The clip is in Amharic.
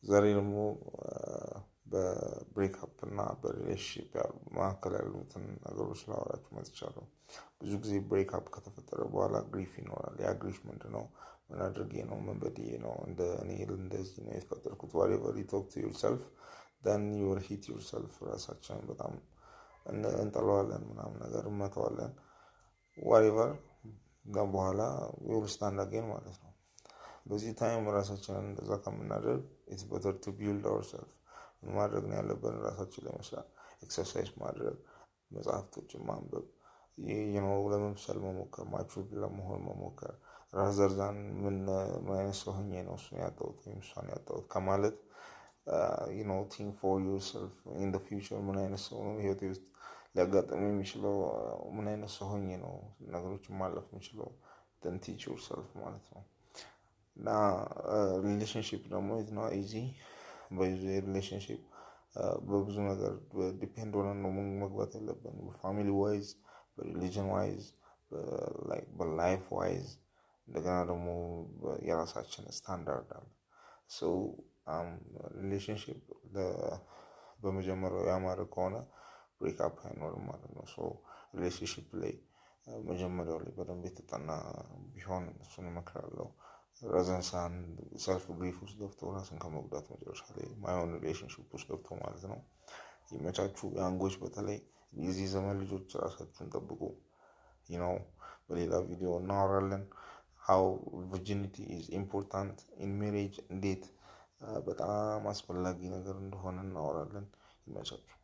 ዛሬ ደግሞ በ breakup እና በ relationship መካከል ያሉትን ነገሮች ላወራችሁ መጥቻለሁ። ብዙ ጊዜ breakup ከተፈጠረ በኋላ grief ይኖራል። ያ grief ምንድነው? ምን አድርጌ ነው? ምን በድዬ ነው? እንደ እኔ እንደዚህ ነው የተፈጠርኩት? Whatever you talk to yourself, then you will hate yourself። ራሳችንን በጣም እንጠለዋለን፣ ምናምን ነገር እንመተዋለን። Whatever በኋላ we'll stand again ማለት ነው። በዚህ time ራሳችንን እንደዛ ከምናደርግ it's better to build ourself። ምን ማድረግ ነው ያለብን? ራሳችን ላይ መስራት፣ exercise ማድረግ፣ መጽሐፍቶችን ማንበብ ነው፣ ለመምሰል መሞከር፣ mature ለመሆን መሞከር rather than ምን አይነት ሰው ሆኜ ነው እሱን ያጣሁት ወይም እሷን ያጣሁት ከማለት think for yourself in future። ምን አይነት ሰው ነው ህይወቴ ውስጥ ሊያጋጥም የሚችለው? ምን አይነት ሰው ሆኜ ነው ነገሮችን ማለፍ የምችለው? Then teach yourself ማለት ነው። እና relationship ደግሞ is not easy። በዚህ relationship በብዙ ነገር depend ሆነን ነው መግባት ያለብን፣ በ family wise፣ በ religion wise፣ በ life wise። እንደገና ደግሞ የራሳችን ስታንዳርድ አለ። So relationship በመጀመሪያው ያማረ ከሆነ break up አይኖርም ማለት ነው። So relationship ላይ መጀመሪያው ላይ በደንብ የተጠና ቢሆን እሱን እመክራለሁ። Rather than self grief ውስጥ ገብቶ ራስን ከመጉዳት፣ መጨረሻ ላይ ማይሆን relationship ውስጥ ገብቶ ማለት ነው። ይመቻችሁ። Young ኦች፣ በተለይ የዚህ ዘመን ልጆች ራሳችሁን ጠብቁ። በሌላ ቪዲዮ እናወራለን። How virginity is important in marriage፣ እንዴት በጣም አስፈላጊ ነገር እንደሆነ እናወራለን። ይመቻችሁ።